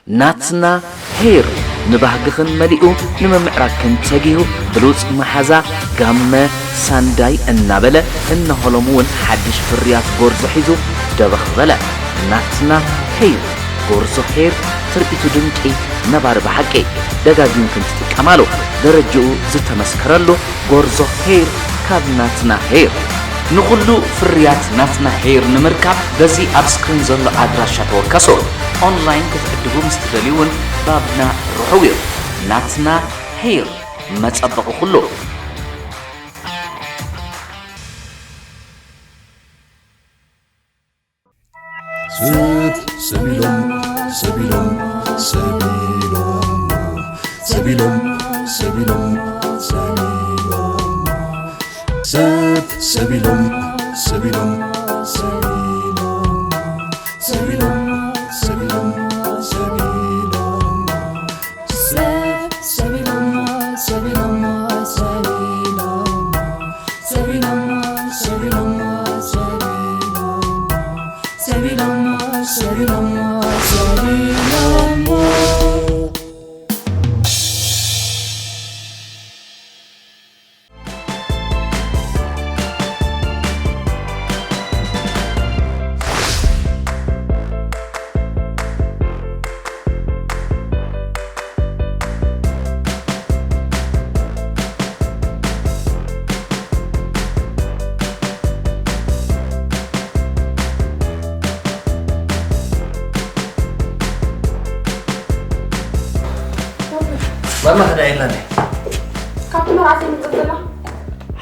ናትና ሄር ንባህግኽን መሊኡ ንምምዕራግክን ተጊሁ ብሉጽ መሓዛ ጋመ ሳንዳይ እናበለ እነሆ ሎሚ እውን ሓድሽ ፍርያት ጎርዞ ሒዙ ደበኽ በለ። ናትና ሄር ጎርዞ ሄር ትርኢቱ ድንቂ ነባሪ ብሓቂ ደጋጊምክን ትጥቀማሉ ደረጅኡ ዝተመስከረሉ ጎርዞ ሄር ካብ ናትና ሄር። ንኹሉ ፍርያት ናትና ሄር ንምርካብ በዚ ኣብ ስክሪን ዘሎ ኣድራሻ ተወከሱ። ኦንላይን ክትዕድጉ ምስ ትደልዩ እውን ባብና ርሑው እዩ። ናትና ሄር መጸበቒ ኩሉ። ስብ ሰቢሎም ሰቢሎም ሰቢሎም ሰቢሎም ሰቢሎም ሰቢሎም ሰብ ሰቢሎም ሰቢሎም ሰቢሎም ሰቢሎም ሰቢሎም ሰቢሎም ሰብ ሰቢሎም ሰቢሎም ሰቢሎም ሰቢሎም ሰቢሎም ሰቢሎም ሰቢሎም ሰቢሎም ማማ ከዳ የላን። ካብቲ መርዓት የምፅእ ዘላ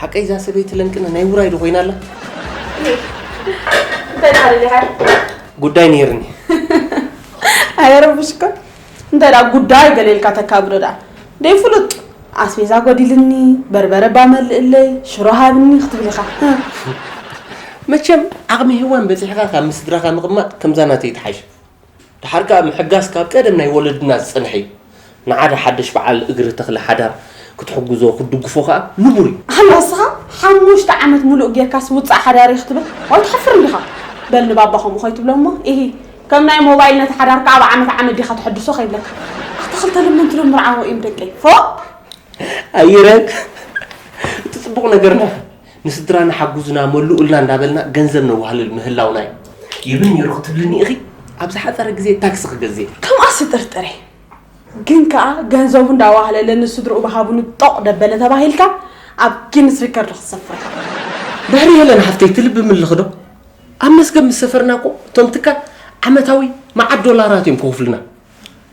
ሓቀይ እዛ ሰበይቲ ለንቅነ ናይ ውራይ ዶ ኮይና ኣላ? እንታይ ደኣ ደሊኻ? ጉዳይ ነይርኒ። ኣየረብሽካ እንታይ ደኣ ጉዳይ ገለ ኢልካ ተካብዶ ደኣ ደይ ፍሉጥ ኣስቤዛ ጎዲልኒ በርበረ ባመልእለይ ሽሮ ሃብኒ ክትብል ኢኻ። መቸም ዓቕሚ ሄዋን በፂሕኻ ካብ ምስ ስድራኻ ምቕማጥ ከምዛ ናተይ ትሓይሽ። ደሓር ከኣ ምሕጋዝ ካብ ቀደም ናይ ወለድና ዝጸንሐ እዩ። ንዓደ ሓደሽ በዓል እግሪ ተኽለ ሓዳር ክትሕግዞ ክትድግፎ ከኣ ንቡር እዩ። ኣላ እስኻ ሓሙሽተ ዓመት ሙሉእ ጌርካስ ውጻእ ሓዳር እየ ክትብል ዋይ ትሓፍር እንዲኻ። በል ንባባ ከምኡ ከይትብሎ እሞ ኢሂ ከም ናይ ሞባይል ነቲ ሓዳርካ ኣብ ዓመት ዓመት ዲኻ ተሐድሶ ከይብለካ። ኣታ ክልተ ለመንቲ ዶ ምርዓዎ እዮም ደቀይ ፎእ። ኣይረን እቲ ጽቡቕ ነገርና ንስድራና ሓጉዙና መሉኡልና እንዳበልና ገንዘብ ነዋህልል ምህላውና እዩ። ይብል ነይሩ ክትብልኒ ኢኺ ኣብ ዝሓጸረ ግዜ ታክሲ ክገዝእ እየ። ከምኣስ ይጥርጥር እየ ግን ከኣ ገንዘቡ እንዳዋህለለ ንስድርኡ ብሃቡኒ ጦቕ ደበለ ተባሂልካ ኣብ ጊንስ ሪከርድ ክትሰፍር ኢኻ። ድሕሪ ሄለን ሓፍተይ ትልቢ ምልኺ ዶ? ኣብ መስገብ ምስ ሰፈርና እኮ እቶም ትካል ዓመታዊ መዓት ዶላራት እዮም ክኸፍሉና።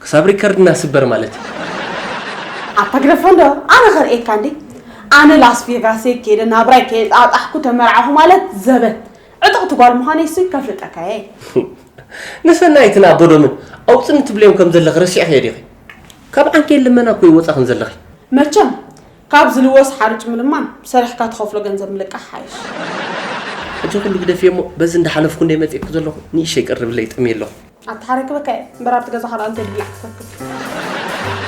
ክሳብ ሪከርድና ስበር ማለት እዩ። ኣታ ግደፎ እንዶ ኣነ ከርእየካ እንዴ ኣነ ላስ ቬጋስ ከይደ ናብራይ ከየጣጣሕኩ ተመርዓኹ ማለት ዘበት ዕጥቕቲ ጓል ምዃነይ እሱ ከፍልጠካ እየ። ንሰናይትን ኣቦዶምን ኣውፅኒ ትብልዮም ከም ዘለኺ ረሲዕኽዮ ዲኺ? ካብ ዓንኬል ልመና እኮ ይወፃኽን ዘለኺ። መቸም ካብ ዝልወስ ሓርጭ ምልማን ሰሪሕካ ትኸፍሎ ገንዘብ ምልቃሕ ሓይሽ። ሕጂ ኩሉ ግደፍዮ እሞ በዚ እንዳሓለፍኩ እንደ መፂእኩ ዘለኹ ንእሸይ ቅርብለይ ጠምየ ኣለኹ። ኣተሓረክበካ እየ እምበር ኣብቲ ገዛ ካልኣ እንተድብላዕ ክትረክብ።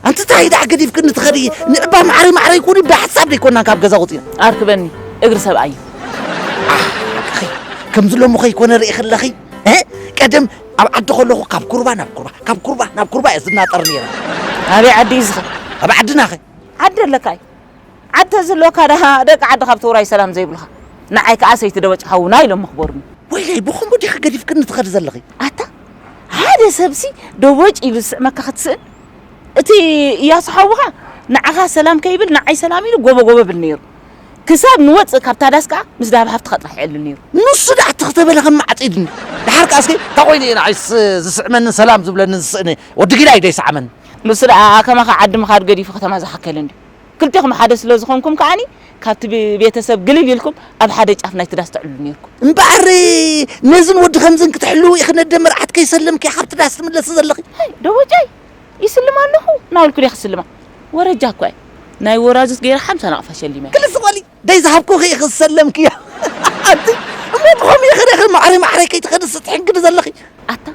ኣንቲ ታይ ደኣ ገዲፍክኒ ትኸዲ ንዕባ ማዕረይ ማዕረይ ኩኒ ብሓሳብ ደይኮና ካብ ገዛ ወፂና ኣርክበኒ እግሪ ሰብኣይ እዩ ሓቅኺ ከምዚ ሎሚ ኸይኮነ ርኢ ከለኺ ቀደም ኣብ ዓዲ ከለኹ ካብ ኩርባ ናብ ኩርባ ካብ ኩርባ ናብ ኩርባ እየ ዝናጠር ነይረ ኣበይ ዓዲ እዩ ዝኸ ኣብ ዓድና ኸ ዓዲ ኣለካ እዩ ዓዲ ተዝህልወካ ደኣ ደቂ ዓዲ ካብቲ ውራይ ሰላም ዘይብሉኻ። ንዓይ ከኣ ሰይቲ ደበጭ ሓውና ኢሎም መኽበሩኒ። ወይለይ ብኸምኡ ዲኺ ገዲፍክኒ ትኸዲ ዘለኺ? ኣታ ሓደ ሰብሲ ደቦጭ ኢሉ ዝስዕመካ ክትስእን እቲ እያሱ ሓውኻ ንዓኻ ሰላም ከይብል ንዓይ ሰላም ኢሉ ጎበ ጎበ ብል ነይሩ። ክሳብ ንወፅእ ካብታ ዳስ ከኣ ምስ ዳብ ሃፍትኻ ጥራሕ ይዕልል ነይሩ። ንሱ ደኣ ትኽ ተበለ ከም ማዕፂድኒ። ደሓር ከኣ እስኪ እንታይ ኮይኑ እየ ንዓይስ ዝስዕመንን ሰላም ዝብለንን ዝስእነ? ወዲ ጊላይ ዶ ይስዓመኒ? ንሱ ደኣ ከማኻ ዓዲ ምኻድ ገዲፉ ከተማ ዝሓከለ እንድዩ። ክልቴኹም ሓደ ስለ ዝኾንኩም ከኣኒ ካብቲ ቤተሰብ ግልል ኢልኩም ኣብ ሓደ ጫፍ ናይቲ ዳስ ትዕልሉ ኔርኩም። እምበኣር ነዝን ወዲ ከምዝን ክትሕልዊ ኢኺ ነደ መርዓት ከይሰለምኪ ካብቲ ዳስ ትምለሲ ዘለኺ። ኣይ ደቦጫይ ይስልማ ኣለኹ እናበልኩ ድየ ክስልማ? ወረጃ እኳ እዩ። ናይ ወራዙት ገይረ ሓምሳ ናቕፋ ሸሊመ። ክልስ በሊ፣ ደይ ዝሃብኩኺ ኢኺ ዝሰለምክዮ። ኣንቲ እሞ ብኸምኡ ኢኺ ዲኺ ማዕረ ማዕረ ከይትኸዲ ስትሕንግዲ ዘለኺ? ኣታ፣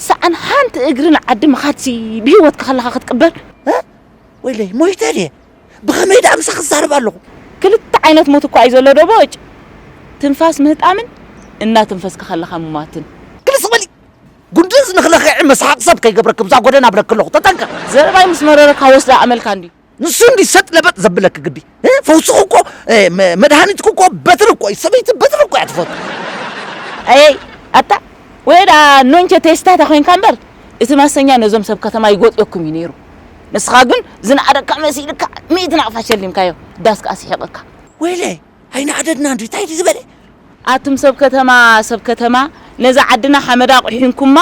ሰኣን ሓንቲ እግሪ ንዓዲ ምኻድሲ ብህይወትካ ከለኻ ክትቅበር? እ? ወይለይ፣ ሞይተ ድየ? ብኸመይ ደኣ ምሳኺ ክዛረብ ኣለኹ? ክልተ ዓይነት ሞት እኳ እዩ ዘሎ ዶ ቦጭ? ትንፋስ ምህጣምን እናተንፈስካ ከለኻ ምማትን። ክልስ በሊ! ጉንድዝ ንኽለኽዒ መስሓቕ ሰብ ከይገብረኪ ብዛ ጎደና ብለኪ ኣለኹ። ተጠንቀቕ! ዘረባይ ምስ መረረካ ወስዳ ኣመልካ እንድዩ። ንሱ እንዲ ሰጥ ለበጥ ዘብለኪ ግዲ። እ? ፈውስኺ እኮ፣ እ፣ መ-፣ መድሃኒትኪ እኮ በትሪ እኮ እዩ። ሰበይቲ በትሪ እኮ እያ ትፈቱ። ኣየይ፣ ኣታ፣ ወይ ደኣ ኖንቸ ቴስታ ተኾይንካ እምበር፣ እቲ ማሰኛ ነዞም ሰብ ከተማ ይጎጥየኩም እዩ ነይሩ። ንስኻ ግን ዝነኣደካ መሲልካ ሚእቲ ናቕፋ ሸሊምካዮ። ዳስ ከኣ ስሒቕካ። ወይለይ! ኣይንዓደድና እንድዩ፣ እንታይ ድዩ ዝበለ? ኣቱም ሰብ ከተማ፣ ሰብ ከተማ፣ ነዛ ዓድና ሓመዳ ኣቑሒንኩማ፣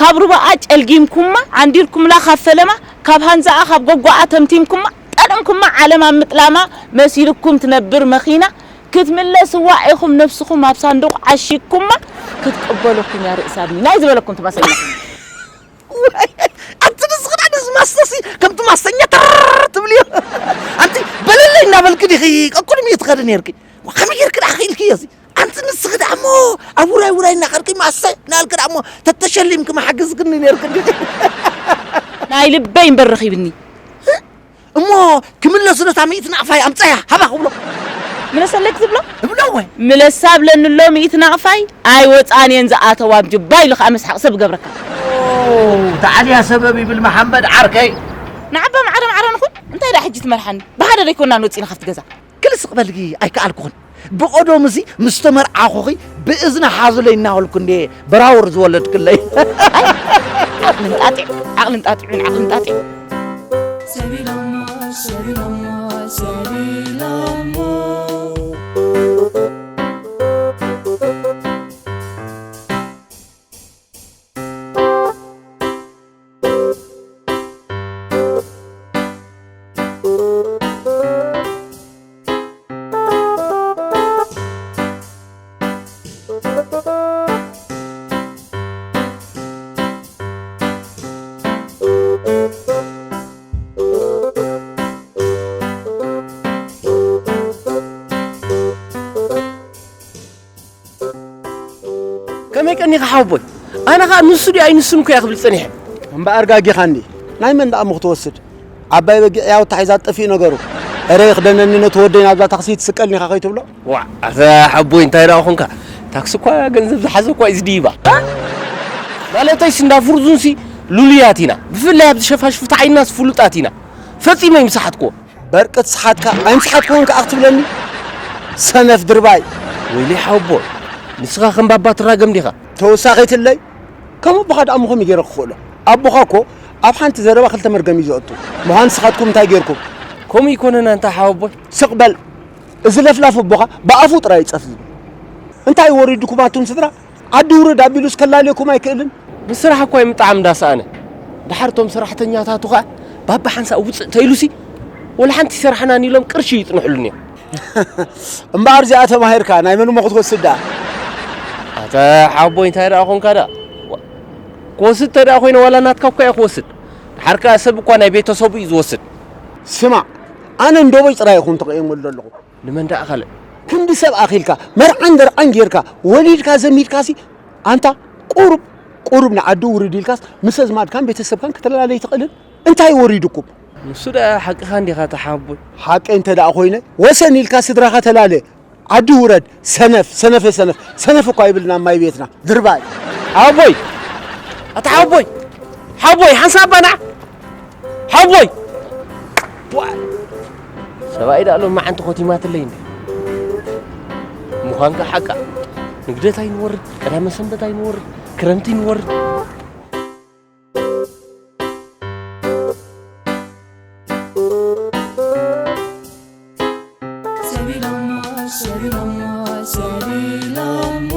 ካብ ሩባኣ ጨልጊምኩማ፣ ዓንዲልኩምላ ካብ ፈለማ፣ ካብ ሃንዛኣ፣ ካብ ጎጎኣ ተምቲምኩማ፣ ጠልምኩማ፣ ዓለም ኣብ ምጥላማ መሲልኩም ትነብር መኺና፣ ክትምለስዋ ኢኹም ነብስኹም ኣብ ሳንዱቕ ዓሺግኩማ፣ ክትቅበለኩም እያ ርእሲ ኣድሚ። ናይ ዝበለኩም ትመስለና። ዋይ፣ ኣንቲ ንስኺ ደኣ ነዚ ማስተሲ ከምቲ ማስተኛ ተር ትብልዮ። ኣንቲ በለለይ እናበልኪ ዲኺ ቀቅድሚኡ ትኸዲ ነይርኪ? ዋ፣ ከመይ ጌርኪ ደኣ ኽኢልክዮ እዚ? ኣንቲ ንስኺ ደኣ እሞ ኣብ ውራይ ውራይ እናኸድኪ ማሰ እናበልኪ ደኣ እሞ ተተሸሊምኪ መሓገዝክኒ ነይርኪ እንዲኺ። ናይ ልበይ እምበር ረኺብኒ። እሞ ክምለሱ ነታ ሚእቲ ናቕፋይ ኣምፀያ ሃባ ክብሎ። ምለሰለይ ክትብሎ? እብሎ ወይ? ምለሳ ብለኒ ኣሎ ሚእቲ ናቕፋይ ኣይወፃን እየን ዝኣተዋ ኣብ ጅባ ኢሉ ከዓ መስሓቕ ሰብ እገብረካ። ኦ፣ ተዓልያ ሰበብ ይብል መሓመድ ዓርከይ። ንዓባ ማዕረ ማዕረ ንኹን። እንታይ ደኣ ሕጂ ትመርሓኒ? ብሓደ ደይኮናን ወፂና ካብቲ ገዛ። ክልስ ክበልጊ ኣይከኣልኩኽን። ብቐደሙ እዚ ምስ ተመርዓኹኺ ብእዝኒ ሓዙለይ እናበልኩ እንዴ በራውር ዝወለድክለይ። ዓቕሊ እንጣጢዑ፣ ዓቕሊ እንጣጢዑ፣ ዓቕሊ እንጣጢዑ። ሰቢሎሞ፣ ሰቢሎሞ፣ ሰቢሎሞ። ከመይ ቀኒኻ ሓወቦይ? ኣነ ኸኣ ንሱ ድዩ ኣይንሱን እኮ እያ ክብል ጸኒሐ። እምበኣር ጋጊኻ እንዲ። ናይ መን ደኣ እሞ ክትወስድ? ዓባይ በጊዕ ያው ታሒዛ ትጠፍእ ነገሩ። እረ ይኽደነኒ ነቲ ወደይ ናብዛ ታክሲ ትስቀልኒ ኢኻ ከይትብሎ? ዋዕ፣ ኣታ ሓቦይ እንታይ ደኣ ኾንካ? ታክሲ እኳ ገንዘብ ዝሓዘ እኳ እዩ ዝድይባ። ማለተይስ እንዳ ፍርዙንሲ ሉሉያት ኢና። ብፍላይ ኣብዚ ሸፋሽፍቲ ዓይንናስ ፍሉጣት ኢና። ፈጺመ ኣይምሰሓትክዎ። በርቂ ትስሓትካ፣ ኣይምስሓትክዎን ከኣ ክትብለኒ? ሰነፍ ድርባይ። ወይለይ ሓወቦ፣ ንስኻ ከም ባባ ትራገም ዲኻ? ተወሳኺትለይ? ከም ኣቦኻ ደኣ እሞ ከመይ ገይረ ክኽእሎ? ኣቦኻ እኮ ኣብ ሓንቲ ዘረባ ክልተ መርገም እዩ ዘእቱ። ምዃን ንስኻትኩም እንታይ ገይርኩም? ከምኡ ኣይኮነን ኣንታ ሓወቦይ። ስቕ በል። እዚ ለፍላፍ ኣቦኻ ብኣፉ ጥራይ እዩ ጸፍ ዝብል። እንታይ ወሪድኩም ኣቱም ስድራ? ዓዲ ውረድ ኣቢሉስ ከላልየኩም ኣይክእልን? ብስራሕ እኳ እዩ ምጥዓም እንዳሰኣነ። ደሓር እቶም ሰራሕተኛታቱ ኸኣ ባባ ሓንሳእ ውፅእ ተኢሉሲ ወላ ሓንቲ ይሰርሓናን ኢሎም ቅርሺ ይጥንሕሉን እዮም። እምበኣር እዚኣ ተማሂርካ ናይ መን እሞ ክትወስድ ደኣ? ኣታ ሓቦይ እንታይ ደኣ ኾንካ ደኣ? ዋ፣ ክወስድ እንተ ደኣ ኮይነ ዋላ ናትካ እኳ እየ ክወስድ። ደሓር ከኣ ሰብ እኳ ናይ ቤተሰቡ እዩ ዝወስድ። ስማዕ፣ ኣነ እንዶቦይ ጥራይ ይኹን ተቐየመሉ ዘለኹ። ንመን ደኣ ካልእ? ክንዲ ሰብ ኣኺልካ፣ መርዓን ደርዓን ጌርካ፣ ወሊድካ ዘሚድካሲ፣ ኣንታ ቁሩብ፣ ቁሩብ ንዓዲ ውርድ ኢልካስ፣ ምስ ኣዝማድካን ቤተሰብካን ከተላለ ኣይትኽእልን? እንታይ ወሪዱኩም? ንሱ ደኣ ሓቅኻ እንዲኻ ተሓቦይ። ሓቀይ እንተ ደኣ ኮይነ፣ ወሰን ኢልካ ስድራኻ ተላለ። ዓዲ ውረድ፣ ሰነፍ፣ ሰነፈ ሰነፍ፣ ሰነፍ እኳ ይብልና ማይ ቤትና፣ ድርባይ። ሓቦይ! ኣታ ሓቦይ! ሓቦይ፣ ሓንሳብ ባና! ሓቦይ! ዋ! ሰብኣይ ደኣ ሎማዓንቲ ኮቲማትለይ እንዴ። ምዃንካ ሓቃ። ንግደት ኣይንወርድ፣ ቀዳመ ሰንበት ኣይንወርድ፣ ክረምቲ ኣይንወርድ። ሰቢሎሞ፣ ሰቢሎሞ፣ ሰቢሎሞ።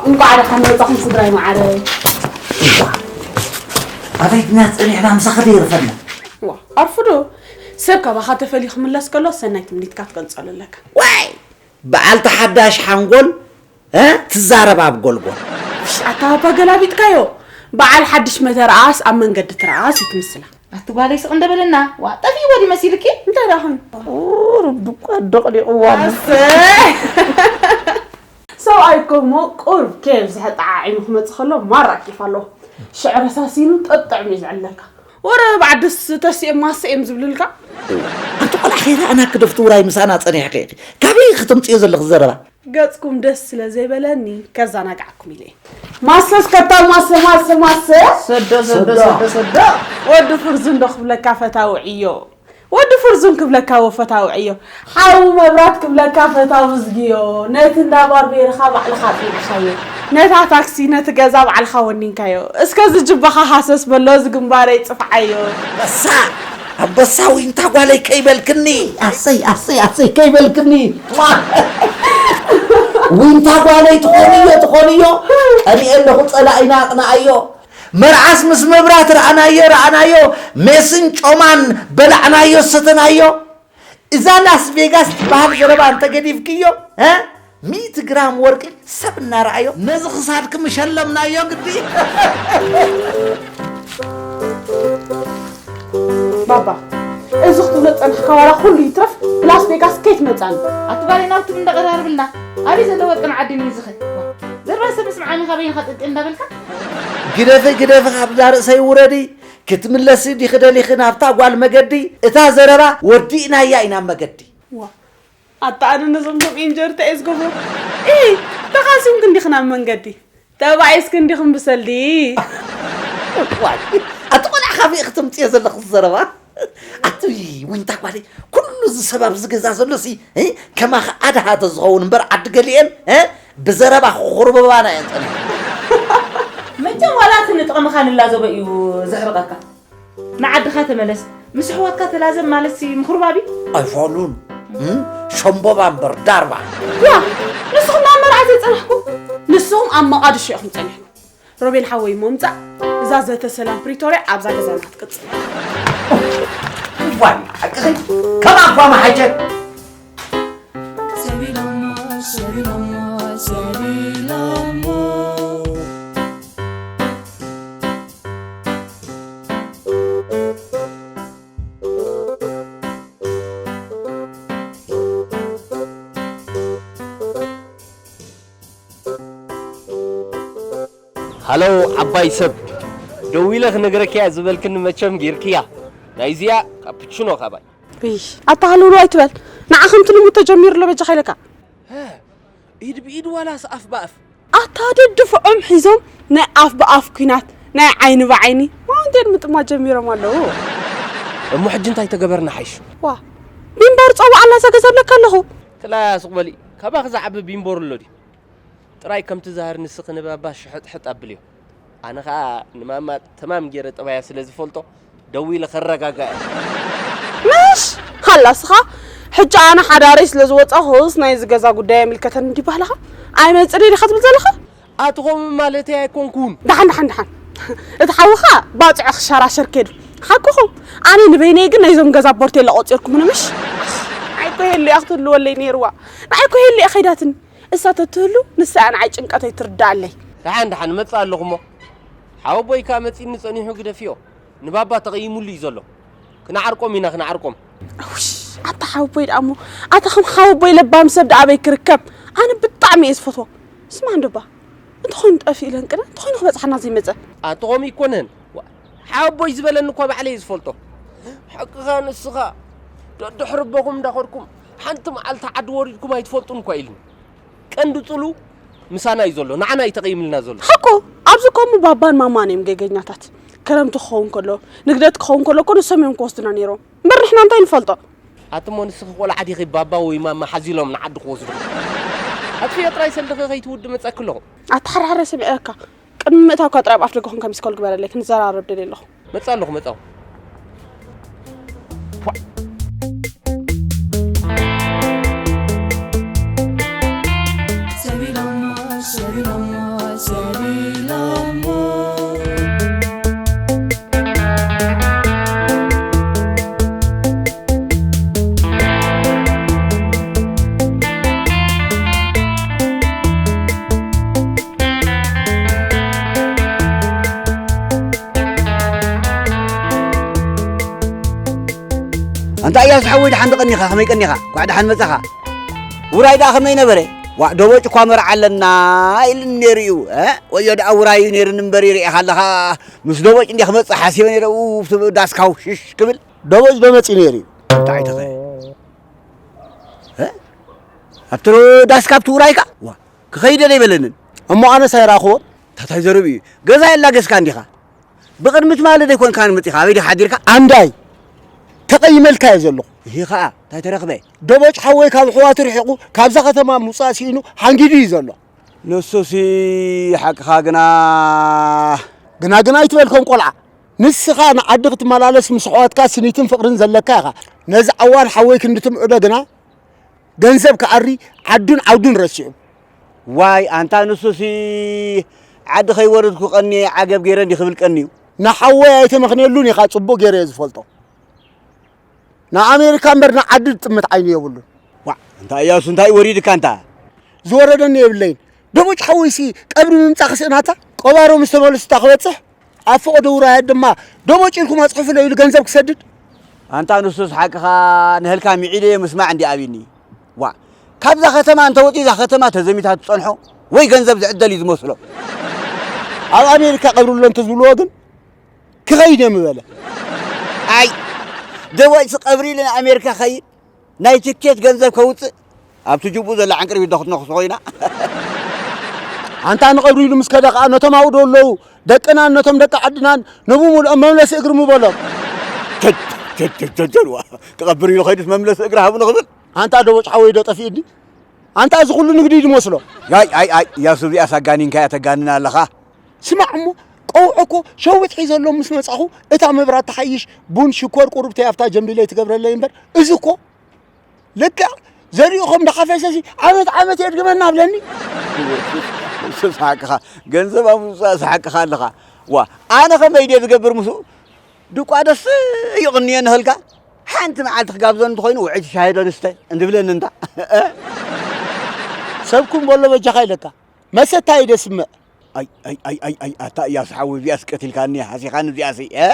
እንቋዕ ደሓን መጻኹም ስድራይ መዓረይ። ኣበይ ድና ጸኒሕና ምሳኺ ደይርፈና። ዋ፣ ኣርፍዶ። ሰብ ካባኻ ተፈልዩ ክምለስ ከሎ ሰናይ ትምኒትካ ክትገልጸሉ ኣለካ። ዋይ! በዓልቲ ሓዳሽ ሓንጎል እ ትዛረብ ኣብ ጎልጎል። ኣታ ባባ ገላቢጥካዮ። በዓል ሓድሽ መተርኣስ ኣብ መንገዲ ትርኣስ እዩ ትምስላ። ኣቲ ጓለይ ስቕ እንደበለና፣ ዋ፣ ጠፊእዎ ድዩ መሲልኪ? እንታይ ደኣ ኾን? ቁሩብ እኳ ደቕሊቕዋ። ኣሰይ። ሰብኣይ እኮ እሞ ቁሩብ ከየብዝሐ ጠዓዒሙ ክመጽእ ከሎ ማራ ኬፍ ኣለዎ። ሽዑ ረሳሲኑ ጠጥዕሙ እዩ ዝዕለካ። ወረ ኣብ ዓድስ ተሲኦም ማሰ እዮም ዝብልልካ። ኣንቲ ቆልዓ ከይረኣናኪ ዶ ፍትውራይ ምሳና ጸኒሕኪ ኢኺ? ካበይ ኢኺ ተምጽዮ ዘለኺ ዘረባ? ገጽኩም ደስ ስለ ዘይበለኒ ከዘናግዓኩም ኢለ እየ። ማሰስ ከታ ማሰ፣ ማሰ፣ ማሰ። ሰዶ፣ ሰዶ፣ ሰዶ። ሰዶ፣ ሰዶ። ወዲ ፍርዙን ዶ ክብለካ ፈታዊ ዕዮ። ወዲ ፍርዙን ክብለካ ወፈታዊ ዕዮ። ሓዊ መብራት ክብለካ ፈታዊ ዝግዮ። ነቲ እንዳ ባርቤርኻ ባዕልኻ ኣጽኒዕካዮ። ነታ ታክሲ፣ ነቲ ገዛ ባዕልኻ ወኒንካዮ። እስከ ዝጅባኻ ሃሰስ በሎ፣ ዝግንባረይ ጽፍዓዮ። በሳ ኣንበሳ ዊንታ ጓለይ ከይበልክኒ። ኣሰይ፣ ኣሰይ፣ ኣሰይ ከይበልክኒ። ዊንታ ጓለይ ትኾንዮ፣ ትኾንዮ። ቀኒኤ ኣለኹ ጸላኢና ኣቕንኣዮ። መርዓስ ምስ መብራት ረኣናዮ፣ ረኣናዮ። ሜስን ጮማን በላዕናዮ፣ ሰተናዮ። እዛ ላስ ቬጋስ ትበሃል ዘረባ እንተገዲፍክዮ፣ እ? ሚእቲ ግራም ወርቂ ሰብ እናረኣዮ፣ ነዚ ክሳድኪ ምሸለምናዮ ግዲ። ባባ፣ እዚ ክትብሎ ጸንሕካ ዋላ ኩሉ ይትረፍ፣ ላስ ቬጋስ ከይትመጻኒ። ኣቲ ባሌ ናብቲ እንዳቐራርብልና፣ ኣበይ ዘሎ ወርቅን ዓድን እዩ ዝኸ? ዘረባ ሰብ ምስምዓኒ ካበይ ንኸጥጥል እንዳበልካ? ግደፊ፣ ግደፊ፣ ካብዛ ርእሰይ ውረዲ። ክትምለሲ ዲኺ ደሊኺ ናብታ ጓል መገዲ? እታ ዘረባ ወዲእናያ ኢና መገዲ። ዋ፣ ኣታ ኣነ ነዞም ከም ኢንጀርቲ እየ ዝገብሮ። ኢ፣ ተኻሲምክ እንዲኽ ናብ መንገዲ። ተባኢስክ እንዲኽን ብሰልዲ። ዋይ፣ ኣቲ ቆልዓ ካበይ ኢኺ ተምጽዮ ዘለኺ ዘረባ? ኣቲ ዊንታ ጓለይ፣ ኩሉ እዚ ሰብ ኣብዚ ገዛ ዘሎ ሲ፣ እ፣ ከማኺ ኣድሃ ተዝኸውን እምበር ዓዲ ገሊኤን፣ እ፣ ብዘረባ ክኹርብባና እየን ጸኒሐን። መቸም ዋላ እቲ ንጥቕምኻ ንላዘቦ እዩ ዘሕርቐካ። ንዓድኻ ተመለስ፣ ምስ ኣሕዋትካ ተላዘብ ማለትሲ ምኹርባብ እዩ። ኣይፋሉን፣ እ፣ ሸምቦባ እምበር ዳርባ። ያ፣ ንስኹም ናብ መርዓ ዘይጸናሕኩም፣ ንስኹም ኣብ መቓድሾ ኢኹም ጸኒሕኩም። ሮቤል ሓወይ እሞ ምጻእ፣ እዛ ዘተ ሰላም ፕሪቶርያ ኣብዛ ገዛና ክትቅጽል። እዋይ፣ ሓቅኺ፣ ከም ኣባ መሓጀት። ሃሎ ዓባይ ሰብ፣ ደዊለ ክነግረኪያ ዝበልክኒ መቸም ጌርክያ። ናይዚኣ ካፕቹኖ ካባይ። እይ፣ ኣታ ሃልውሉ ኣይትበል። ንዓ ከምቲ ልሙድ ተጀሚሩ ኣሎ በጃኻ ኢለካ። ሀ፣ ኢድ ብኢድ ዋላስ ኣፍ ብኣፍ? ኣታ ደድፍዖም ሒዞም ናይ ኣፍ ብኣፍ ኲናት፣ ናይ ዓይኒ ብዓይኒ ማውንቴን ምጥማት ጀሚሮም ኣለዉ። እሞ ሕጂ እንታይ ተገበርና ሓይሽ? ዋ፣ ቢምባር ጸዋዓላ እዛ ገዛ እብለካ ኣለኹ። ክላ ሱቕ በሊ፣ ካባኺ ዝዓቢ ቢምቦር ኣሎ ድዩ? ጥራይ ከምቲ ዛህር ንስኺ ንባባ ሽሕጥሕጥ ኣብልዮ። ኣነ ኸኣ ንማማ ተማም ገይረ ጠባያ ስለ ዝፈልጦ፣ ደዊለ ከረጋግኣ እየ። ምሽ! ሃላ እስኻ፣ ሕጂ ኣነ ሓዳረይ ስለ ዝወጻኹስ ናይዚ ገዛ ጉዳይ ኣይምልከተኒ እንዲ ባህልኻ? ኣይመጽእን ኢኻ ትብል ዘለኻ? ኣትኾም ማለተይ ኣይኮንኩን። ደሓን፣ ደሓን፣ ደሓን። እቲ ሓውኻ ባጽዖ ክሸራሸር ከይዱ። ሓቅኹም። ኣነ ንበይነይ ግን ናይዞም ገዛ ቦርቴላ ቆጺርኩምኒ ምሽ? ንዓይ እኮ ሄሉ እያ ክትህልወለይ ነይርዋ። ንዓይ እኮ ሄሉ እያ ከይዳትኒ። እሳ ተትህሉ ንሳ እያ ንዓይ ጭንቀተይ ትርድኣለይ። ደሓን ደሓን እመጽእ ኣለኹ እሞ። ሓወቦይ ከኣ መጺእኒ ጸኒሑ ግደፍዮ። ንባባ ተቐይሙሉ እዩ ዘሎ። ክንዓርቆም ኢና ክንዓርቆም። ኣውሽ፣ ኣታ ሓወቦይ ደኣ እሞ፣ ኣታ ከም ሓወቦይ ለባም ሰብ ደኣ ኣበይ ክርከብ? ኣነ ብጣዕሚ እየ ዝፈትዎ። ስማ እንዶ እባ፣ እንተኾይኑ ጠፊኡ ኢለን ቅነ፣ እንተኾይኑ ክበጽሓና ዘይመጸ። ኣትኾም ይኮነን። ዋ፣ ሓወቦይ ዝበለኒ እኳ ባዕለይ እየ ዝፈልጦ። ሓቅኻ ንስኻ። ደድሕሪ ኣቦኹም እንዳኸድኩም ሓንቲ መዓልቲ ዓዲ ወሪድኩም ኣይትፈልጡን እኳ ኢሉኒ። ቀንዲ ጽሉ ምሳና እዩ ዘሎ፣ ንዓና እዩ ተቐይምልና ዘሎ። ሓቁ፣ ኣብዚ ከምኡ ባባን ማማን እዮም ገገኛታት። ከረምቲ ክኸውን ከሎ፣ ንግደት ክኸውን ከሎ እኮ ንሶም እዮም ክወስዱና ነይሮም። እምበር ንሕና እንታይ ንፈልጦ? ኣቲ እሞ ንስኺ ቆልዓ ዲኺ ባባ ወይ ማማ ሓዚሎም ንዓዲ ክወስዱ? ኣጥፍዮ ጥራይ ሰልድኺ ከይትውዲ መጸኪ ኣለኹ። ኣታ ሓራሓረ ሰሚዐካ። ቅድሚ ምእታውካ ጥራይ ኣብ ኣፍ ደገ ኮንካ ሚስኮል ግበረለይ፣ ክንዘራረብ ደልየ ኣለኹ። መጻ ኣለኹ፣ መጻኹ። ፏ። እንታይ እያ ዝሓወይ፣ ደሓን ዶ ቀኒኻ? ከመይ ቀኒኻ? ኳዕ ደሓን መጻኻ። ውራይ ደኣ ከመይ ነበረ? ዋ፣ ደቦጭ እኳ መርዓ ኣለና ኢሉኒ ነይሩ እዩ። እ? ወዮ ደኣ ውራይ እዩ ነይሩኒ እምበር፣ ይርእኻ ኣለኻ። ምስ ደቦጭ እንዲየ ክመጽእ ሓሲበ ነይረ። ኡፍ፣ ዳስካው ሽሽ ክብል። ደቦጭ ዶ መጺኡ ነይሩ እዩ? እንታይ ተኸ? እ? ኣብቲ ዳስካ ኣብቲ ውራይካ? ዋ፣ ክኸይድ ኣይበለንን። እሞ ኣነስ ኣይረኣኽዎን። ታታይ ዘረብ እዩ። ገዛ የላገስካ እንዲኻ? ብቕድሚ ትማሊ ደይኮንካ መጺኻ? ኣበይ ዲኻ ሓዲርካ? ኣንዳይ፣ ተቐይመልካ እየ ዘለኹ። ይህ ኸኣ እንታይ ተረኽበ? ደቦጭ ሓወይ ካብ ኣሕዋቱ ርሒቑ፣ ካብዛ ከተማ ምውጻእ ስኢኑ፣ ሓንጊዱ እዩ ዘሎ። ንሱሲ ሓቅኻ ግና። ግና ግና ኣይትበል ከም ቆልዓ። ንስኻ ንዓዲ ክትመላለስ ምስ ኣሕዋትካ ስኒትን ፍቕርን ዘለካ ኢኻ። ነዚ ዓዋን ሓወይ ክንዲ ትምዕዶ ግና፣ ገንዘብ ክኣሪ ዓዱን ዓውዱን ረሲዑ። ዋይ ኣንታ ንሱሲ ዓዲ ከይወረድኩ ቀንየ ዓገብ ገይረ እንዲ ክብል ቀንዩ። ንሓወይ ኣይተመኽንየሉን ኢኻ፣ ጽቡቕ ገይረ እየ ዝፈልጦ። ንኣሜሪካ እምበር ንዓዲ ዝጥምት ዓይኒ የብሉን። ዋዕ፣ እንታይ እያሱ፣ እንታይ ወሪድካ እንታ? ዝወረደኒ የብለይን። ደቦጭ ሓወይሲ ቀብሪ ምምጻእ ክስእናታ፣ ቀባሮ ምስ ተመልሱ እታ ክበጽሕ፣ ኣብ ፈቐዶ ውራያት ድማ ደቦጭ ኢልኩም ኣጽሕፉለይ ኢሉ ገንዘብ ክሰድድ። ኣንታ ንሱስ ሓቅኻ፣ ንህልካ ሚዒደዮ ምስማዕ እንዲ ኣብኒ። ዋዕ፣ ካብዛ ከተማ እንተ ወጺኡ እዛ ከተማ ተዘሚታ ትጸንሖ ወይ ገንዘብ ዝዕደል እዩ ዝመስሎ። ኣብ ኣሜሪካ ቀብሪ ኣሎ እንተ ዝብልዎ ግን ክኸይድ እየ ምበለ። ኣይ፣ ደቦጭ ቀብሪ ኢሉ ንኣሜሪካ ኸይድ፣ ናይ ትኬት ገንዘብ ከውጽእ፣ ኣብቲ ጅቡኡ ዘላ ዕንቅርቢት ዶ ክትነኽሶ ኮይና? ኣንታ ንቐብሪ ኢሉ ምስ ከደ ኸኣ ነቶም ኣብኡ ዘለዉ ደቅናን ነቶም ደቂ ዓድናን ንብሙሉኦም መምለሲ እግሪ ምበሎም። ቸድ፣ ቸድ፣ ቸድ፣ ቸድ፣ ዋ፣ ክቐብር ኢሉ ኸይዱስ መምለሲ እግሪ ሃቡኒ ክብል? ኣንታ ደቦጭ ሓወይ ዶ ጠፊእኒ? ኣንታ እዚ ኩሉ ንግዲ እዩ ዝመስሎ። ኣይ፣ ኣይ፣ ኣይ፣ ያሱ እዚኣስ ኣጋኒንካያ ተጋንን ኣለኻ። ስማዕ እሞ፣ ቀውዖ እኮ ሸዊት ሒዘሎም ምስ መጻኹ፣ እታ መብራት ትሓይሽ፣ ቡን፣ ሽኮር፣ ቁሩብ ተይ ኣብታ ጀምቢለይ ትገብረለይ እምበር፣ እዚ እኮ ልክዕ ዘሪኡ ከም ደሓፈሰሲ ዓመት ዓመት የድግመና ኣብለኒ። ስስ ሓቅኻ፣ ገንዘብ ኣብ ምውጻእ ስሓቅኻ ኣለኻ። ዋ፣ ኣነ ከመይ ድየ ዝገብር ምስኡ? ድቋ ደስ ይቕንየ ንኸልካ፣ ሓንቲ መዓልቲ ክጋብዞ እንተኾይኑ ውዕይቲ ሻሂ ዶ ንስተ እንድብለኒ እንታ። ሰብኩም በሎ በጃኻ ኢለካ። መሰታ እዩ ደስምዕ። ኣይ፣ ኣይ፣ ኣይ፣ ኣይ፣ ኣይ፣ ኣታ እያሱ ሓወይ፣ እዚኣስ ቀቲልካኒ፣ ሓሲኻኒ እዚኣሲ፣ እ?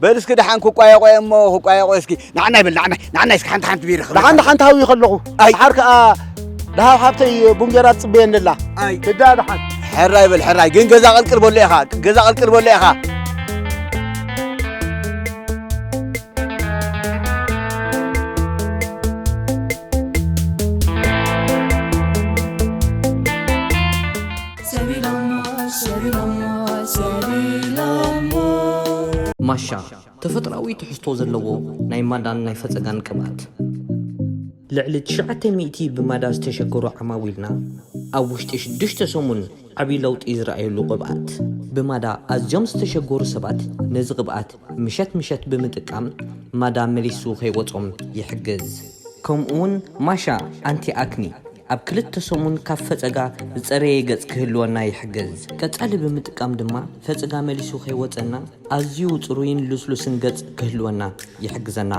በል እስኪ ደሓን ክቋየቆ እሞ፣ ክቋየቆ እስኪ። ንዓናይ በል፣ ንዓናይ፣ ንዓናይ እስኪ ሓንቲ ሓንቲ ቢራ ክብል። ደሓን ደሓን ትሃዊ ከለኹ። ኣይ። ደሓር ከኣ ደሃብ ሃብተይ ቡንጌራ ትጽበየኒ ኣላ። ኣይ። ትዳ ደሓን። ሕራይ በል፣ ሕራይ። ግን ገዛ ቀልቅል በሎ ኢኻ፣ ገዛ ቀልቅል በሎ ኢኻ። ሰቢሎሞ፣ ሰቢሎሞ፣ ሰቢሎሞ። ማሻ፣ ተፈጥሮኣዊ ትሕዝቶ ዘለዎ ናይ ማዳን ናይ ፈጸጋን ቅብኣት። ልዕሊ ትሽዓተ ሚእቲ ብማዳ ዝተሸገሩ ዓማዊልና ኣብ ውሽጢ ሽዱሽተ ሰሙን ዓቢ ለውጢ ዝረኣየሉ ቅብኣት። ብማዳ ኣዝዮም ዝተሸገሩ ሰባት ነዚ ቅብኣት ምሸት ምሸት ብምጥቃም ማዳ መሊሱ ከይወጾም ይሕግዝ። ከምኡውን ማሻ ኣንቲ ኣክኒ ኣብ ክልተ ሰሙን ካብ ፈጸጋ ዝጸረየ ገጽ ክህልወና ይሕግዝ። ቀጻሊ ብምጥቃም ድማ ፈጸጋ መሊሱ ከይወጸና ኣዝዩ ጽሩይን ልስሉስን ገጽ ክህልወና ይሕግዘና።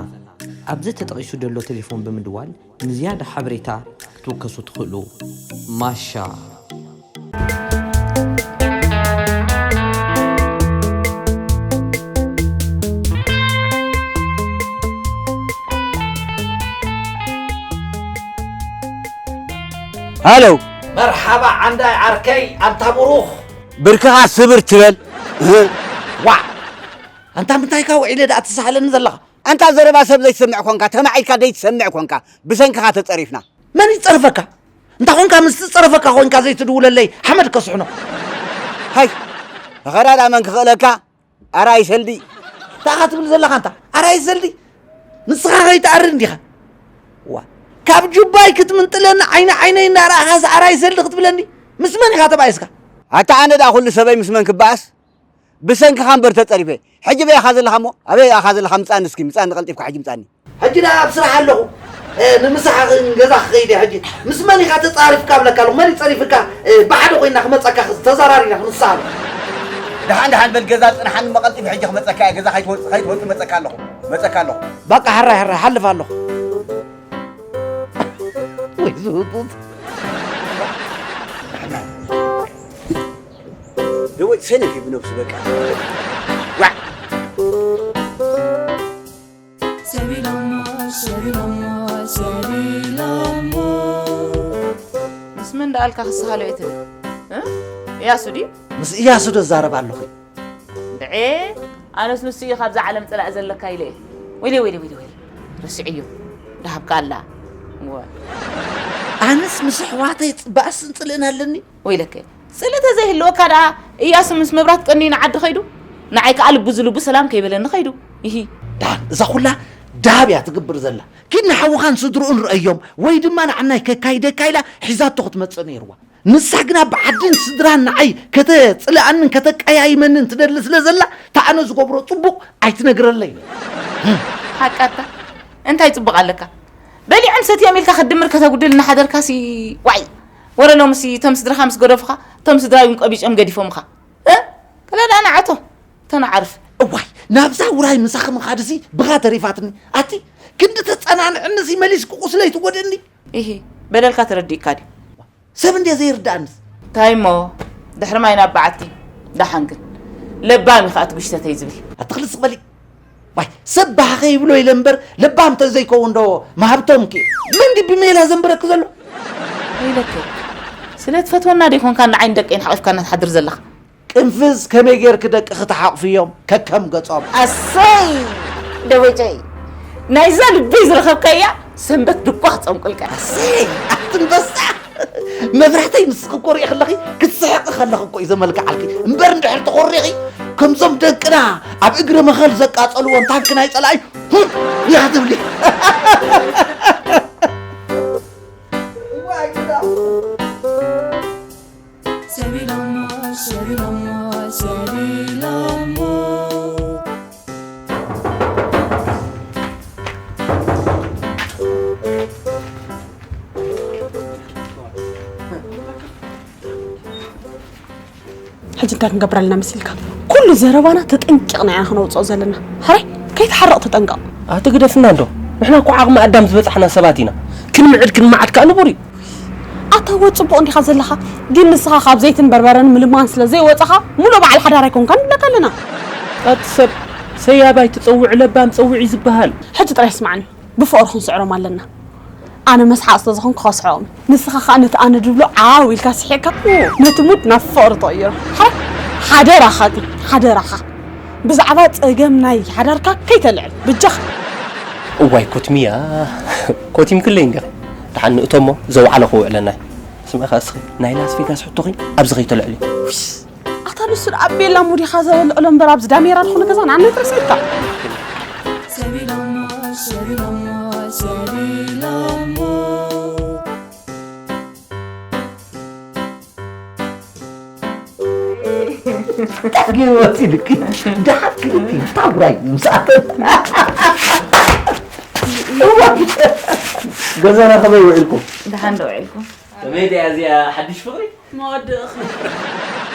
ኣብዚ ተጠቒሱ ዘሎ ቴሌፎን ብምድዋል ንዝያዳ ሓበሬታ ክትውከሱ ትኽእሉ። ማሻ። ሃሎ። መርሓባ ዓንዳይ ዓርከይ፣ ኣንታ ብሩኽ። ብርክኻ ስብር ትበል። ዋዕ! ኣንታ ምንታይ ኢኻ ውዒለ ደኣ ትሳሃለኒ ዘለኻ? ኣንታ ዘረባ ሰብ ዘይትሰምዕ ኮንካ፣ ተማዒድካ ዘይትሰምዕ ኮንካ፣ ብሰንክኻ ተጸሪፍና። መን ይጸርፈካ? እንታ ኾንካ ምስ ዝጸርፈካ ኾንካ ዘይትድውለለይ ሓመድ ከስሕኖ። ሃይ፣ ተኸዳዳ መን ክኽእለካ? ኣራይ ሰልዲ። እንታይ ኢኻ ትብል ዘለኻ ኣንታ? ኣራይ ሰልዲ? ንስኻ ከይትኣርድ እንዲኻ? ዋ፣ ካብ ጁባይ ክትምንጥለኒ ዓይኒ ዓይነይ እናረኣኻስ ኣራይ ሰልዲ ክትብለኒ? ምስ መን ኢኻ ተባኢስካ? ኣታ ኣነ ደኣ ኩሉ ሰበይ ምስ መን ክበኣስ? ብሰንክኻ እምበር ተጸሪፈ። ሕጂ በይ ኢኻ ዘለኻ እሞ? ኣበይ ኢኻ ዘለኻ? ምጻኒ እስኪ፣ ምጻኒ ቀልጢፍካ ሕጂ ምጻኒ። ሕጂ ደኣ ኣብ ስራሕ ኣለኹ። እ፣ ንምሳሕ ገዛ ክኸይድ እየ ሕጂ። ምስ መን ኢኻ ተጻሪፍካ እብለካ ኣለኹ? መን እዩ ጸሪፍካ? እ፣ ብሓደ ኮይና ክመጸካ፣ ተዘራሪና ክንሳሃሉ። ደሓን ደሓን በል፣ ገዛ ጽንሓኒ እሞ ቀልጢፈ ሕጂ ክመጸካ እየ። ገዛ ከይትወጽእ፣ ከይትወጽእ መጸካ ኣለኹ። መጸካ ኣለኹ። በቃ ሕራይ ሕራይ፣ ሓልፍ ኣለኹ። ወይ ዝህጡት። ደወይ ሰነፍ እዩ ብነብሱ በቃ። ዋዕ። ሰቢሎሞ፣ ኣልካ ክስሃሎ እየ ትብል እ? እያሱ ድዩ? ምስ እያሱ ዶ ዛረብ ኣለኹ? ድዔ ኣነስ ንሱ እዩ ካብዛ ዓለም ጽላእ ዘለካ ኢለ እየ። ወይለ ወይለ ወይለ ወይለ ረስዕዮ። ደሃብካ ኣላ። እወ። ኣነስ ምስ ኣሕዋተይ ጽባእስን ጽልእን ኣለኒ። ወይለከ ጽልእ ተዘይህልወካ ደኣ እያሱ ምስ መብራት ቀንዩ ንዓዲ ኸይዱ፣ ንዓይ ከኣ ልቡ ዝልቡ ሰላም ከይበለኒ ኸይዱ። ይሂ። ዳን እዛ ኹላ ዳብ እያ ትግብር ዘላ። ኪድ ንሓውኻን ስድርኡን ረእዮም ወይ ድማ ንዓናይ ከካይደካ ኢላ ሒዛቶ ክትመጽእ ነይርዋ። ንሳ ግና ብዓድን ስድራን ንዓይ ከተጽልኣንን ከተቀያይመንን ትደሊ ስለ ዘላ፣ እታ ኣነ ዝገብሮ ጽቡቕ ኣይትነግረለይ። ሓቃታ እንታይ ጽቡቕ ኣለካ? በሊዖም ሰትዮም ኢልካ ክትድምር ከተጉድል እናሓደርካሲ ዋይ። ወረ ሎምሲ እቶም ስድራኻ ምስ ገደፉኻ እቶም ስድራይ እውን ቀቢጾም ገዲፎምኻ። እ? ከለዳ ንዓቶ ተነዓርፍ። እዋይ ናብዛ ውራይ ምሳኺ ምኻድሲ ብኻ ተሪፋትኒ። ኣቲ ክንዲ ተጸናንዕንሲ መሊስኪ ቁስለይ ትጎድእኒ። ኢሂ በለልካ ተረዲእካ ድዩ? ሰብ እንድየ ዘይርዳእንስ። እንታይ እሞ ድሕሪ ማይ ናብ በዓቲ ደሓን ግን ለባም እዩ ከዓ እቲ ጉሽተተይ ዝብል። ኣትኽልስ በሊ ዋይ ሰብ ባህ ከይብሎ ኢለ እምበር ለባም ተዘይከውን ዶ መሃብቶም ኪ መን ድዩ ብሜላ ዘንብረክ ዘሎ? ኢለክ ስለ ትፈትወና ዶ ይኮንካ ንዓይን ደቀይን ሓቂፍካና ትሓድር ዘለኻ? ቅንፍዝ ከመይ ጌርክ ደቅኺ ትሓቑፍዮም ከከም ገጾም? ኣሰይ ደበጨይ ናይዛ ልበይ ዝረኸብካያ ሰንበት ድኳ ክጸንቁልካ። ኣሰይ ኣትንበሳ መብራህተይ ንስኺ ኮሪኺ ኣለኺ ክትስሕቂ ከለኺ እኮ እዩ ዘመልክዓልኪ እምበር እንድሕር ተኾሪኺ ከምዞም ደቅና ኣብ እግሪ መኸል ዘቃጸልዎን ታንኪ ናይ ጸላኢ ሁም ኢኻ ትብሊ። ሰቢሎሞ ሰቢሎሞ ሰቢሎሞ። ሕጂ እንታይ ክንገብር ኣለና መሲልካ? ኩሉ ዘረባና ተጠንቂቕና ኢና ክነውፅኦ ዘለና። ሕራይ ከይትሓርቕ ተጠንቀቕ። ኣቲ ግደፍና እንዶ ንሕና እኮ ዓቕሚ ኣዳም ዝበፃሕና ሰባት ኢና። ክንምዕድ ክንመዓድ ከዓ ንቡር እዩ። ኣታ እወ ጽቡቕ እንዲኻ ዘለኻ፣ ግን ንስኻ ካብ ዘይትን በርበረን ምልማን ስለ ዘይወጻኻ፣ ሙሉእ በዓል ሓዳር ኣይኮንካን ንብለካ ኣለና። ኣቲ ሰብ ሰያብ ኣይትጸውዕ ለባም ጸውዕ እዩ ዝበሃል። ሕጂ ጥራይ ስማዕኒ፣ ብፍቕሪ ክንስዕሮም ኣለና። ኣነ መስሓቕ ስለ ዝኾንኩ ከስሕቖም፣ ንስኻ ኸኣ ነቲ ኣነ ድብሎ ዓው ኢልካ ስሒቕካ፣ ነቲ ሙድ ናብ ፍቕሪ ትቕይሮ። ሓ-፣ ሓደራኻ ግን፣ ሓደራኻ። ብዛዕባ ጸገም ናይ ሓዳርካ ከይተልዕል ብጃኻ። እዋይ ኮትሚያ ኮቲምክለይ እንዲኺ። ደሓን ንእቶሞ ዘውዓለ ክውዕለናይ። ስምዒ ኸኣ እስኺ ናይ ላስ ቬጋስ ሕቶኺ ኣብዚ ከይተልዕሊ። ኣታ ንሱ ደኣ ቤላ ሙድ ኢኻ ዘበልዕሎ እምበር ኣብዚ ዳሜራ ዝኾነ ገዛ ንዓና ትረስዕካ። ሰቢሎሞ ሰቢሎሞ ሰቢሎሞ። እንታይ ገይሩ ወሲድኪ? ደሓን ክልቲ ታጉራይ ምስኣተን። እዋይ! ገዛና ከመይ ውዒልኩም? ደሓን ዶ ውዒልኩም? ከመይ ድያ እዚኣ ሓድሽ ፍቕሪ? መወድእኺ።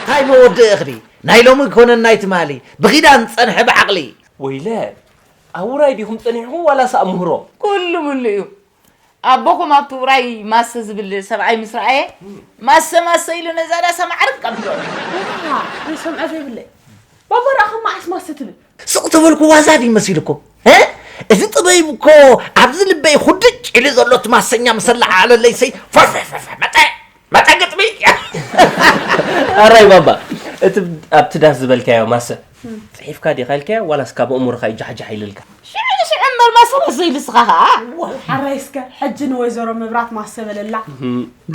እንታይ መወድእኽዲ? ናይ ሎሚ ኮነን ናይ ትማሊ ብኺዳን ዝጸንሐ ብዓቕሊ። ወይለ፣ ኣብ ውራይ ዲኹም ጸኒሕኩም ዋላስ ኣብ ምህሮ? ኩሉ ምሉ እዩ። ኣቦኹም ኣብቲ ውራይ ማሰ ዝብል ሰብኣይ ምስ ረኣየ፣ ማሰ ማሰ ኢሉ ነዛ ዳሳ ማዕረ ቀቢሉ። ዋ፣ ናይ ሰምዐ ዘይብለይ። ባባ ረኣኻ መዓስ ማሰ ትብል? ስቕ ተበልኩ ዋዛ ድዩ መሲልኩም? እ? እዚ ጥበብ እኮ ኣብዚ ልበይ ኹድጭ ኢሉ ዘሎ እቲ ማሰኛ ምስ ኣለዓዓለለይሰይ፣ ፈፈፈፈ፣ መጠ፣ መጠ ግጥሚ። ኣራይ ባባ፣ እቲ ኣብቲ ዳስ ዝበልካዮ ማሰ፣ ጽሒፍካ ዲኻ ኢልካዮ ዋላስ ካብ ኣእምሮኻ እዩ ጃሕጃሕ ኢልልካ? ሽዑ ንሽዑ እምበር ማሰ ማሰ ኢሉ እስኻ ኸኣ። ሓራይ እስከ ሕጂ ንወይዘሮ መብራት ማሰ በለላ።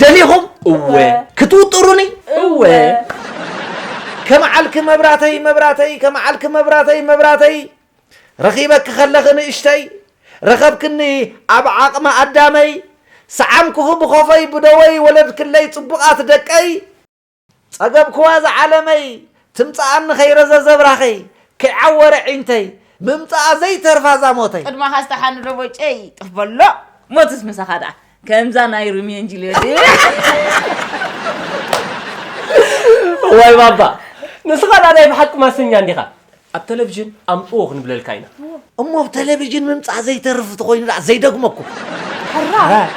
ደሊኹም? እወ። ክትውጥሩኒ? እወ። ከመዓልኪ መብራተይ፣ መብራተይ፣ ከመዓልኪ መብራተይ፣ መብራተይ። ረኺበኪ ከለኺ ንእሽተይ፣ ረኸብክኒ ኣብ ዓቕሚ ኣዳመይ። ሰዓምኩኺ ብኾፈይ ብደወይ ወለድክለይ ጽቡቓት ደቀይ። ጸገብክዋ ዝዓለመይ ትምጽኣኒ ከይረዘዘ ብራኸይ ከይዓወረ ዒንተይ ምምጽኣ ዘይተርፋ እዛ ሞተይ። ቅድማኻ ዝተሓንዶ ቦጨይ ጥፍ በሎ ሞትስ ምሳኻ ደኣ ከምዛ ናይ ሮሚዮ ኤንድ ጁልየት። ዋይ ባባ ንስኻ ደኣ ናይ ብሓቂ ማሰኛ እንዲኻ። ኣብ ቴሌቪዥን ኣምጽዎ ክንብለልካ ኢና። እሞ ኣብ ቴሌቪዥን ምምጻእ ዘይተርፍ ተኾይኑ ደኣ ዘይደግመኩም። ሕራይ።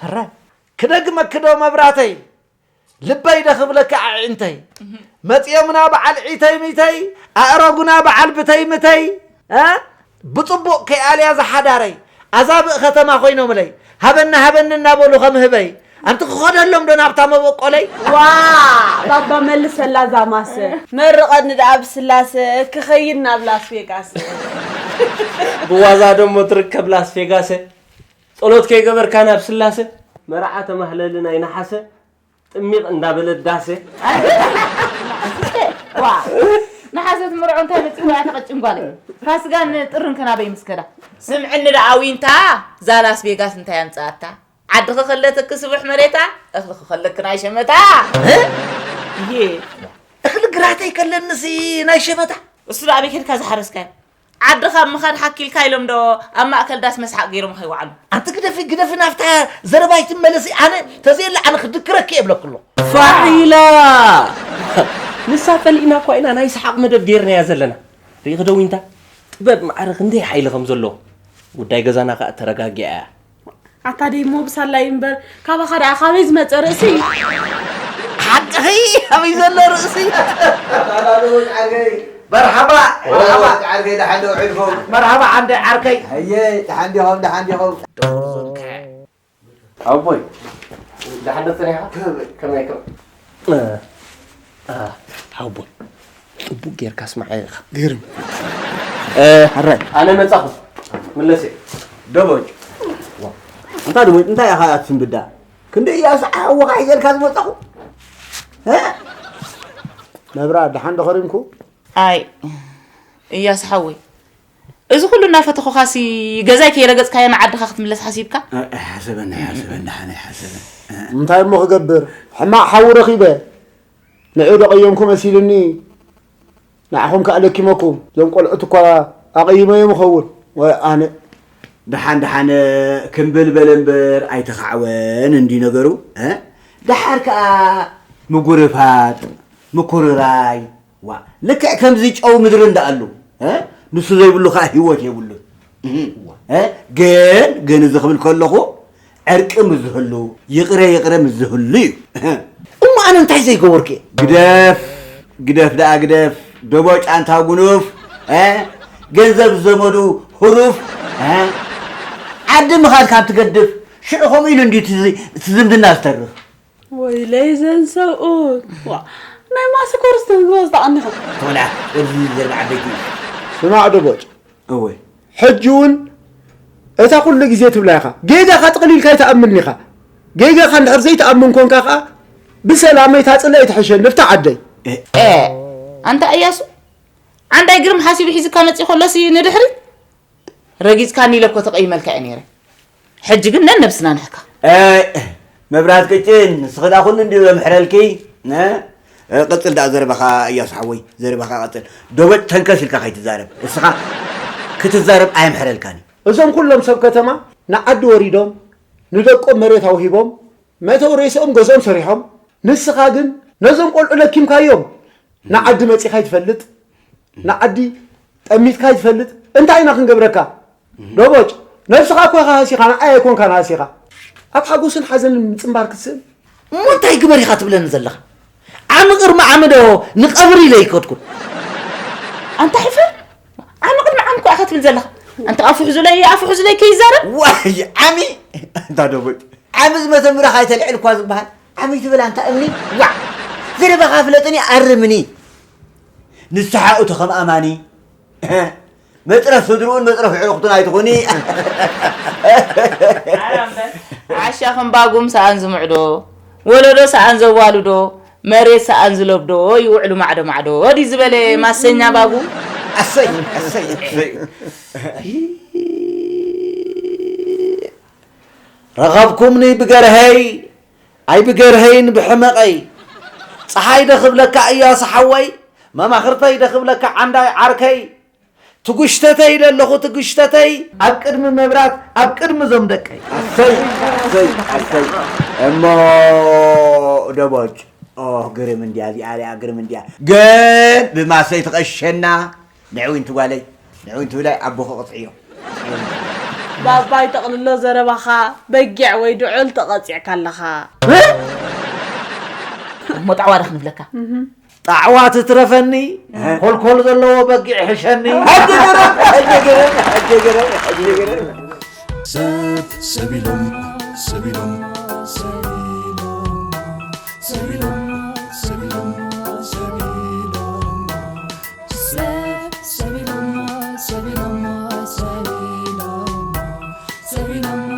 ሕራይ። ክደግመኪ ዶ መብራተይ? ልበይ ዶ ክብለኪ ኣዒንተይ? መጺኦምና በዓል ዒተይ ሚተይ፣ ኣእረጉና በዓል ብተይ ምተይ፣ እ? ብጽቡቕ ከይኣልያ ዝሓዳረይ፣ ኣዛብእ ከተማ ኮይኖምለይ፣ ሃበኒ ሃበኒ እናበሉ ከም ህበይ፣ ኣንቲ ክኸደሎም ዶ ናብታ መበቆለይ? ዋ፣ ባባ መልሰላ ዛማሰ። መርቐኒ ደኣ ብስላሰ፣ ክኸይድ ናብ ላስ ቬጋስ። ብዋዛ ደሞ ትርከብ ላስ ቬጋሰ። ጸሎት ከይገበርካ ናብ ስላሰ። መርዓ ተማህለሊ ናይ ነሓሰ። ጥሚቕ እንዳበለ ዳሰ። ዋ፣ ነሓሰ ትምርዖ እንታይ መጺኡ እያ ተቐጭን ጓለይ። ፋስጋን ጥርን ከናበይ ምስከዳ። ስምዕኒ ደኣ ዊንታ፣ እዛ ላስ ቬጋስ እንታይ ኣምጽኣታ? ዓድኺ ከለትኪ ስቡሕ መሬታ፣ እኽልኺ ከለኪ ናይ ሸመታ። እ? እየ። እኽሊ ግራተይ ከለንሲ ናይ ሸመታ። እሱ ደኣ ኣበይ ከድካ ዝሓረስካዮ? ዓድኻ ምኻድ ሓኪልካ ኢሎም ዶ ኣብ ማእከል ዳስ መስሓቕ ገይሮም ከይወዓሉ? ኣንቲ ግደፊ፣ ግደፊ ናፍታ ዘረባይ ትመለሲ። ኣነ ተዘየለ ኣነ ክድክረኪ እየ ብለኩ ኣለኹ። ፋሒላ! ንሳ ፈሊእና እኳ ኢና ናይ ሰሓቕ መደብ ገይርናያ ዘለና። ርኢኺ ዶ ዊንታ? ጥበብ ማዕረ ክንደይ ሓይሊ ከም ዘለዎ። ጉዳይ ገዛና ከኣ ተረጋጊኣ እያ። ኣታ ደይ ሞብሳላይ እምበር፣ ካባኻ ደኣ ካበይ ዝመጸ ርእሲ? ሓቅኺ፣ ኣበይ ዘሎ ርእሲ? ኣታ ዶ ዓርከይ? መርሓባ፣ መርሓባ። ዓርከይ ደሓን ዶ ውዒልኩም? መርሓባ ዓንደ ዓርከይ። ኣየ፣ ደሓን ዲኹም፣ ደሓን ዲኹም? ኣቦይ፣ ደሓን ዶ ጸኒሕካ? ከመይ? ከመይ፣ ከመይ? እ፣ እ፣ ሓወቦይ፣ ጽቡቕ ጌርካ ስምዓዮ ኢኻ። ግርም። እ፣ ሕራይ። ኣነ መጻኹ። ምለስ እየ። ደቦጭ። እንታይ ደቦጭ? እንታይ ኢኻ ኣትስንብዳ? ክንደይ እያ ሰዓት ሓወኻ ሒዘልካ ዝመጻኹ? እ? መብራት፣ ደሓን ዶ ኸሪምኩ? ኣይ፣ እያስ ሓወይ፣ እዚ ኩሉ እናፈተኹኻሲ ገዛይ ከይረገጽካዮ ንዓድኻ ክትምለስ ሓሲብካ? እ፣ ኣይሓሰበን፣ ኣይሓሰበን፣ ደሓን ኣይሓሰበን። እ። እንታይ እሞ ክገብር? ሕማቕ ሓዊ ረኺበ። ንዑ ዶ ቀየምኩ መሲሉኒ። ንዓኹም ከኣ ለኪመኩም። እዞም ቆልዑት እኳ ኣቐይመዮም እኸውን። ወይ ኣነ። ደሓን፣ ደሓን፣ ክምብል በለ እምበር ኣይተኻዕወን እንዲ ነገሩ። እ? ደሓር ከኣ ምጉርፋጥ፣ ምኩርራይ፣ ዋ፣ ልክዕ ከምዚ ጨው ምድሪ እንዳኣሉ፣ እ? ንሱ ዘይብሉ ኸኣ ህይወት የብሉን። እህ፣ እ? ግን፣ ግን እዚ ክብል ከለኹ፣ ዕርቂ ምስ ዝህሉ፣ ይቕረ ይቕረ ምስ ዝህሉ እዩ። እሞ ኣነ እንታይ ዘይገበርኩ እየ? ግደፍ፣ ግደፍ ደኣ ግደፍ፣ ደቦጭ ኣንታ ጉኑፍ፣ እ? ገንዘብ ዘመዱ ህሩፍ፣ እ? ዓዲ ምኻድ ካብ ትገድፍ፣ ሽዑ ከምኡ ኢሉ እንድዩ እቲ ዝ-፣ እቲ ዝምድና ዝተርፍ። ወይለይ ዘን ሰብኡት። ዋ፣ ናይ ማስኮርስ ተንግቦ ዝተቐኒኹ። ተወላ፣ ወዲ ዘርባ ዓበይቲ። ስማዕ ዶ ቦጭ። እወ። ሕጂ እውን እታ ኩሉ ግዜ ትብላ ኢኻ። ጌጋኻ ጥቕሊልካ ኣይትኣምንን ኢኻ። ጌጋኻ እንድሕር ዘይትኣምን ኮንካ ኸኣ ብሰላመይ ታጽለይ ትሕሸኒ፣ እፍታ ዓደይ። እ። ኤ፣ ኣንታ እያሱ፣ ዓንዳይ ግርም ሓሲቡ ሒዝካ መጺኡ ከሎሲ ንድሕሪት? ረጊጽካኒ ኢለ እኮ ተቐይመልካ እየ ነይረ። ሕጂ ግን ነነብስና ንሕካ። ኣይ፣ መብራት ቅጭን፣ ንስኺ ደኣ ኩሉ እንድዩ ዘምሕረልኪ። እ? እ፣ ቅጽል ደኣ ዘረባኻ እያሱ ሓወይ፣ ዘረባኻ ቀጽል። ደቦጭ ተንከስ ኢልካ ከይትዛረብ። እስኻ ክትዛረብ ኣየምሕረልካን እዩ። እዞም ኩሎም ሰብ ከተማ ንዓዲ ወሪዶም፣ ንደቆም መሬት ኣውሂቦም፣ መእተዊ ሬስኦም ገዝኦም ሰሪሖም፣ ንስኻ ግን ነዞም ቆልዑ ለኪምካዮም። ንዓዲ መጺኻ ኣይትፈልጥ፣ ንዓዲ ጠሚትካ ኣይትፈልጥ። እንታይ ኢና ክንገብረካ? ዶቦጭ፣ ነብስኻ እኮ ኢኻ ሃሲኻ፣ ንዓይ ኣይኮንካን ሃሲኻ። ኣብ ሓጎስን ሓዘንን ምጽንባር ክትስእን። እሞ እንታይ ግበር ኢኻ ትብለኒ ዘለኻ? ዓሚ ቅድሚ ዓሚ ዶ ንቐብሪ ኢለ ኣይከድኩን። ኣንታ ሕፈር፣ ዓሚ ቅድሚ ዓሚ እኮ ኢኻ ትብል ዘለኻ። ኣንታ ኣፉ ሕዙለይ፣ ኣፉ ሕዙለይ ከይዛረብ። ዋይ፣ ዓሚ፣ ኣንታ ዶቦጭ፣ ዓሚ ዝመተ ምራኽ ኣይተልዕል እኳ ዝበሃል። ዓሚ ትብል ኣንታ እምኒ፣ ዋዕ። ዘረባኻ ፍለጥኒ፣ ኣርምኒ። ንስሓ እቶ ከም ኣማኒ። መጽረፍ ስድርኡን መጽረፍ ኣዕሩኽቱን ኣይትኹኒ። ዓሻ ከም ባጉም ሰኣን ዝምዕዶ፣ ወለዶ ሰኣን ዘዋልዶ፣ መሬት ሰኣን ዝለብዶ ይውዕሉ ማዕዶ ማዕዶ ድዩ ዝበለ ማሰኛ ባጉም? ኣሰይ፣ ኣሰይ፣ ኣሰይ። ረኸብኩምኒ ብገርሀይ፣ ኣይ ብገርሀይን ብሕመቐይ። ጸሓይ ዶ ክብለካ እያሱ ሓወይ፣ መማኽርተይ ዶ ክብለካ ዓንዳይ ዓርከይ። ትጉሽተተይ ዶ ኣለኹ ትጉሽተተይ፣ ኣብ ቅድሚ መብራት፣ ኣብ ቅድሚ እዞም ደቀይ። ኣሰይ፣ ኣሰይ፣ ኣሰይ። እሞ ደቦጭ፣ ኦ፣ ግርም እንድያ እዚኣ፣ ሪኣ ግርም እንድያ። ግን ብማሰይ ትቐሸና። ንዕዊንቲ ጓለይ፣ ንዕዊንቲ ብላይ ኣቦኺ ቅጽዕዮ። ባባይ ጠቕልሎ ዘረባኻ፣ በጊዕ ወይ ድዑል ተቐጺዕካ ኣለኻ። እ? እሞ ጣዕዋ ዶ ክንብለካ? ጣዕዋ ትትረፈኒ፣ ኮልኮል ዘለዎ በጊዕ ሕሸኒ። ሕጂ ግርም፣ ሕጂ ግርም፣ ሕጂ ግርም፣ ሕጂ ግርም። ሰብ፣ ሰብ ኢሎም፣ ሰብ ኢሎም፣ ሰብ ሰቢሎማ፣ ሰቢሎማ፣ ሰቢሎማ፣ ሰብ፣ ሰቢሎማ፣ ሰቢሎማ፣ ሰቢሎማ፣ ሰቢሎማ፣ ሰቢሎማ፣